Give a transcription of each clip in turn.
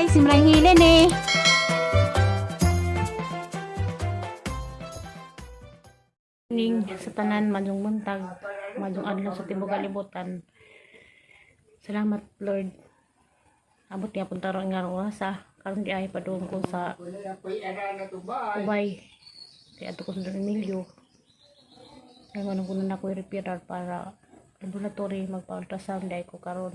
Simran Hilene. Ning sa tanan, maayong buntag, maayong adlaw sa tibuok kalibutan. Salamat, Lord. Abot niya punta ron nga orasa. Karon di ay padung ko sa Ubay. Kaya ato ko sa Don Emilio. Ay manong kuno na ko referral para laboratory, magpa-ultrasound dai ko karon.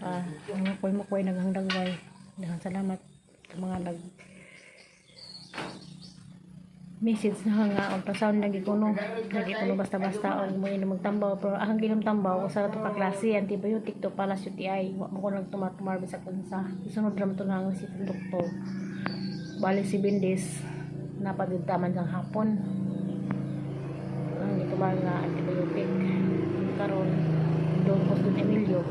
Ah, mga koy mo koy naghang dagway. Daghang salamat sa mga nag message na nga ultrasound lagi kuno, lagi kuno basta-basta og mo inom magtambaw, pero ang ginom tambaw usa ra to ka klase antibiotic to para sa UTI. Wa mo ko nagtumar-tumar bisag unsa. Isunod ra man to na ang reseta ng doktor. Bali 7 days napadidtaman sang hapon ang gitumar nga antibiotic. Karon doon ko sa Don Emilio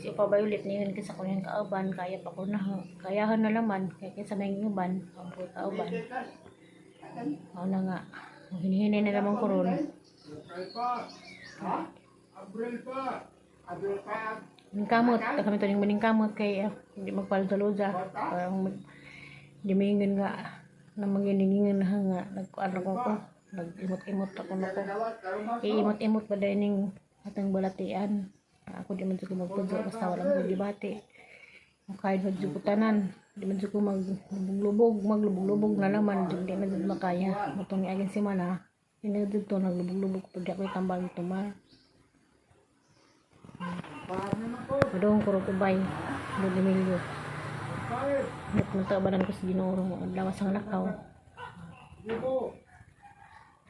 si Upa Violet niyon kinsa ko niyang kauban, kaya pa ko na, kayahan na naman kaya kinsa may uban ang kauban. Mao na nga hinihinay na naman ko ron. Kamot ta kami to ning maning kamot kay hindi magpalusa-lusa, parang di maingon nga na manginingingan na nga nagkuan ako ko, nag-imot-imot ako nako, iimot-imot pa dahil ning atong balatian. Ako di man jud ko magpuzo basta wala mo gibati. Kahit man jud ko tanan, di man jud ko maglubog, maglubog-lubog na naman jud, di man jud makaya. Mutong niaging semana ini dito naglubog-lubog pag di ako tambal tumar. Padung ko ro kubay Don Emilio. Nat natabanan ko sa Ginoo lawas ang lakaw.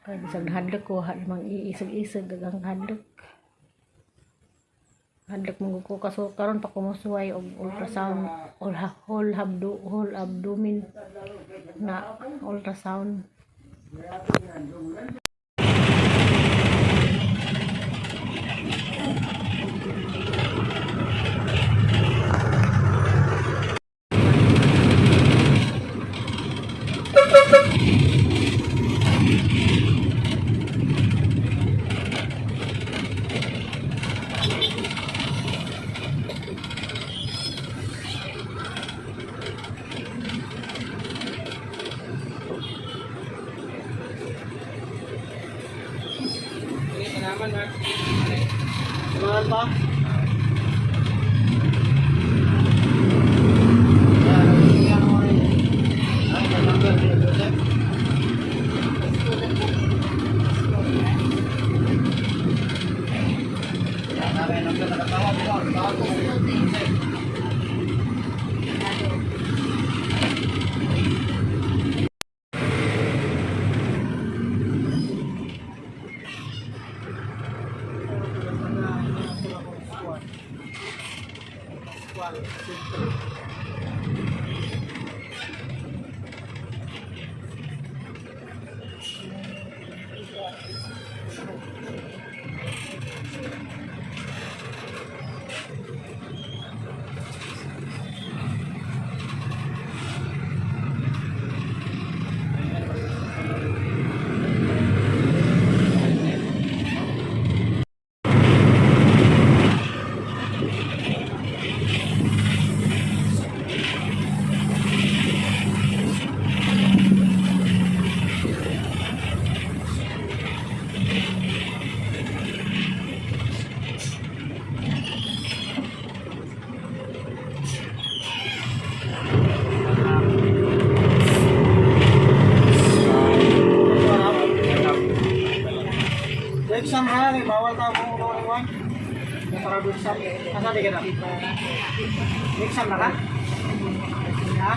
Kaya bisag nahadlok ko, mang iisag-isag ang hadlok. Hadlok mo ko kaso karon pa ko mosuway og ultrasound whole, whole abdo whole abdomen na ultrasound. Samahan pa? Exam ha, bawal ka kung ulo one. Para doon sa asa di ka na? Exam na ka? Ha?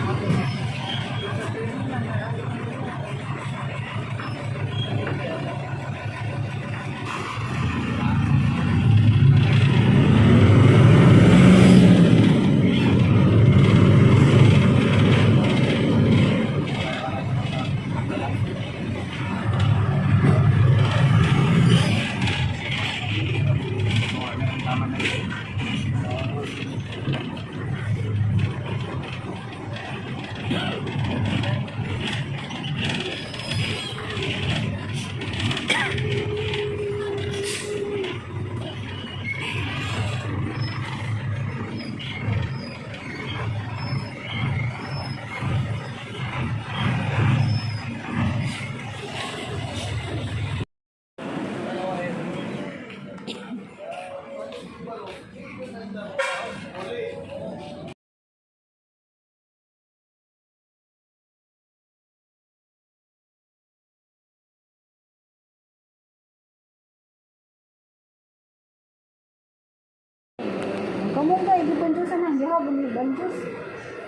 Kamunggay, di banjusan ang gihapon ni banjus.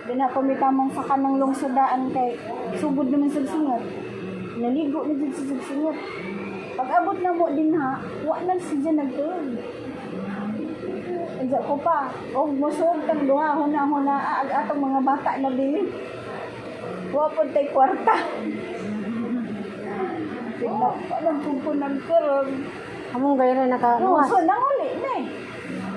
Di na pamitamang sa kanang lungsodaan kay sugod naman sa singot. Naligo na dyan sa singot. Pag abot na mo din ha, wa na siya nagtuon. Andiya ko pa, og musuog tang duha huna-huna ag atong mga bata na bili. Wa pod tay kwarta. Tignan pa lang pumpunan karon. Among gaya na Oo, nakaluwas. so nanguli na eh.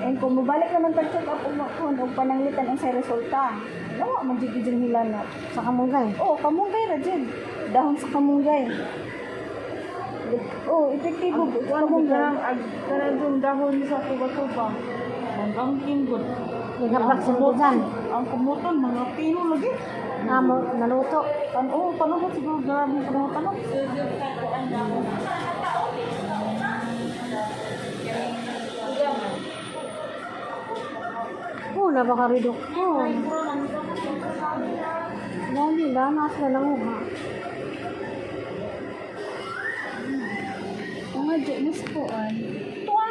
And kung mabalik naman tag check up ug makuha og pananglitan ang sa resulta. Nawa man jud jud hilanat. Sa kamunggay. Oh, kamunggay ra jud. Dahon sa kamunggay. Oh, epektibo kamunggay. Ag kanang dahon sa tuba-tuba. Mangangking gud. Naghaplak sa lutuan. Ang kumuton mga pino lagi. Ah, naluto. Pan oh, panahon siguro grabe panahon tanong. Oh, napakaridok. Oh. Dali, danas na lang ha. Mga jud mas kuan. Tuwa.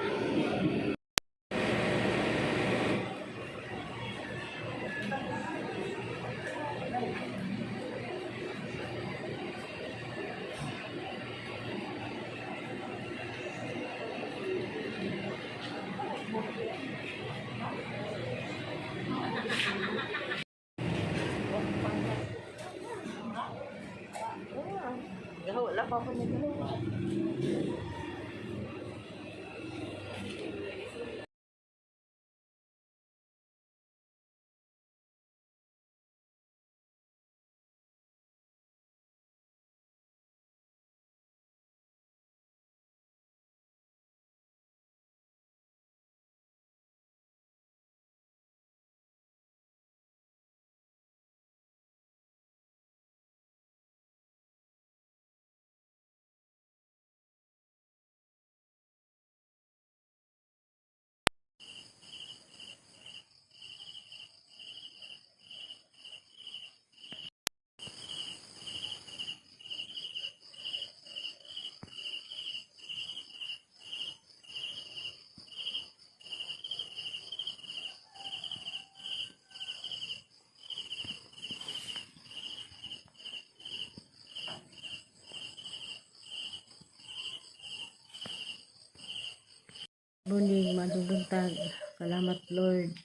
Buning madubuntag. Salamat Lord.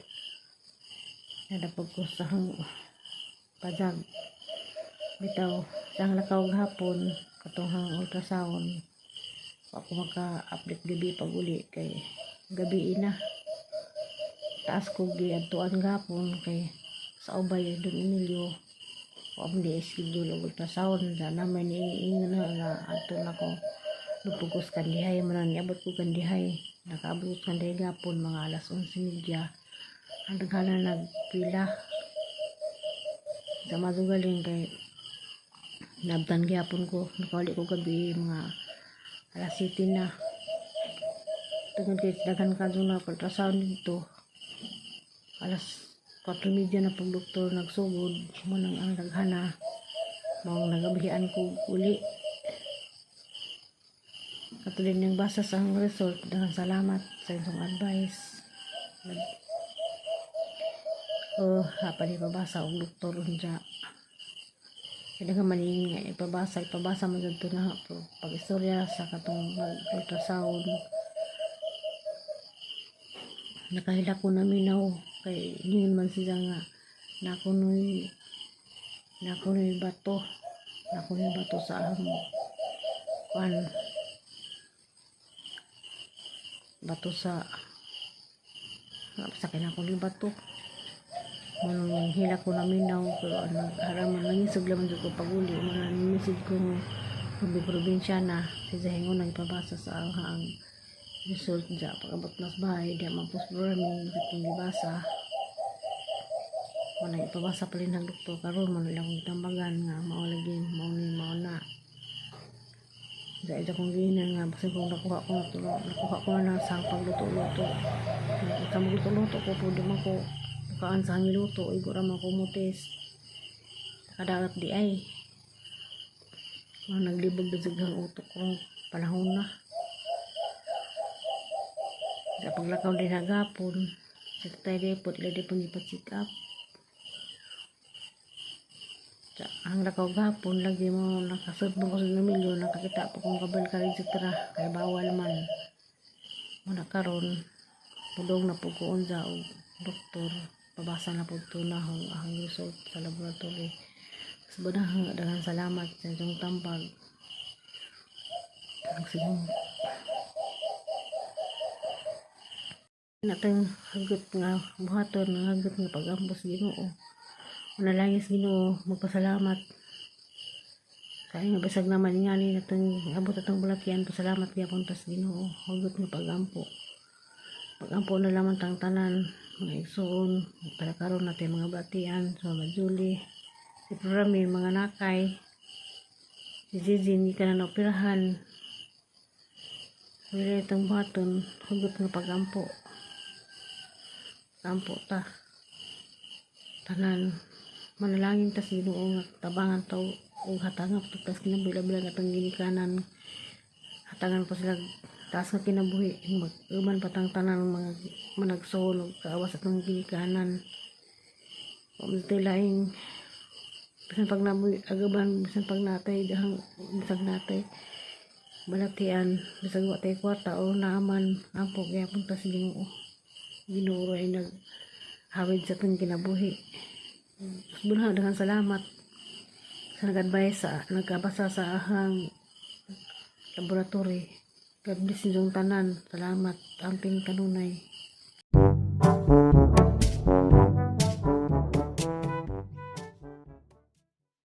Nadapog ko sa pajag. Bitaw, sa ang lakaw gahapon, katong hang ultrasound. Wa ko maka-update gabi pag uli kay gabi ina. Taas ko giadtuan gahapon kay sa ubay Don Emilio. Wa man di schedule og ultrasound sa naman niingon na nga adto na ko. Nagpugos kandihay man ang niabot ko kandihay. Nakaabot ko kandihay gapon mga alas 11:30. Ang daghan na nagpila. Sa madugaling kay nabtan gyapon ko. Nakauli ko gabi mga alas 7 na. Tungod kay daghan ka na ultrasound dito. Alas 4:30 na pag doktor nagsugod. Mo nang ang daghana. Maong nagabihan ko uli. Katuloy niyang basa sa ang result. Daghang salamat sa inyong advice. Oh, hapa di pabasa og doktor unja. Kaya nga maning nga ipabasa, ipabasa mo dito na pero pag istorya sa katong ultrasound. Nakahila ko na minaw kay ningon man siya nga nakunoy bato, nakunoy bato sa ahong kuan, bato sa sa kinakunoy bato. Manong hila ko na minaw pero ano haraman nangisog laman jud ko paguli mo na message ko kung probinsya na si Zahingon nagpabasa sa ang result dya pag-abot nas bahay di mapos rami itong gibasa mo na ipabasa pa rin ang doktor karon mo na lang akong gitambagan nga mao lagi mao ni mao na dahil akong gihinan nga basta kung nakuha ko na tulo nakuha ko na sa pagluto-luto sa magluto-luto ko pwede man ko kaan sa hangiluto igo ra man ko mo test kadagat di ay mga naglibog na sigang utok ko panahon na sa paglakaw din hagapon Sa tatay di po, ila di po check up. Sa ang lakaw gapon lagi mo nakasudbong ko sa milyon, nakakita po kung kabal ka rin sa kay bawal man. Muna karon pudong na po ko unsa og doktor, pabasa na po to na ang result sa laboratory. Sa bunang daghang salamat sa inyong tambag. Ang sigong natang hagot nga buhaton nga hagot nga pag-ambos Ginoo. Manalangin sa Ginoo, magpasalamat. Kaya nga bisag naman nga ni natang abot atong balatian, pasalamat gyapon tas Ginoo, hugot nga pagampo. Pagampo na lamang tang tanan, mga igsuon, para karon natin mga balatian, sa so, Julie, si Ramil, mga nakay, si Gigi, hindi ka na naoperahan. Wala itong buhaton, hugot nga pagampo. Ampo ta. Tanan, manalangin tas Ginoo nga tabangan ta og hatangan pa tas kinabuhi, labi lang atong ginikanan, hatangan pa sila taas nga kinabuhi, mag-uban pa tang tanan mga managsuon og kaawas atong ginikanan. Wa laing bisan pag nabuhi agaban, bisan pag natay dahang, bisag natay balatian, bisag wa tay kwarta o naaman, ampo gyapon tas Ginoo. Ginoo ay naghawid sa atong kinabuhi. Bunha, daghang salamat sa nag-advise, sa nagkabasa sa ahang laboratory. God bless inyong tanan. Salamat. Amping kanunay.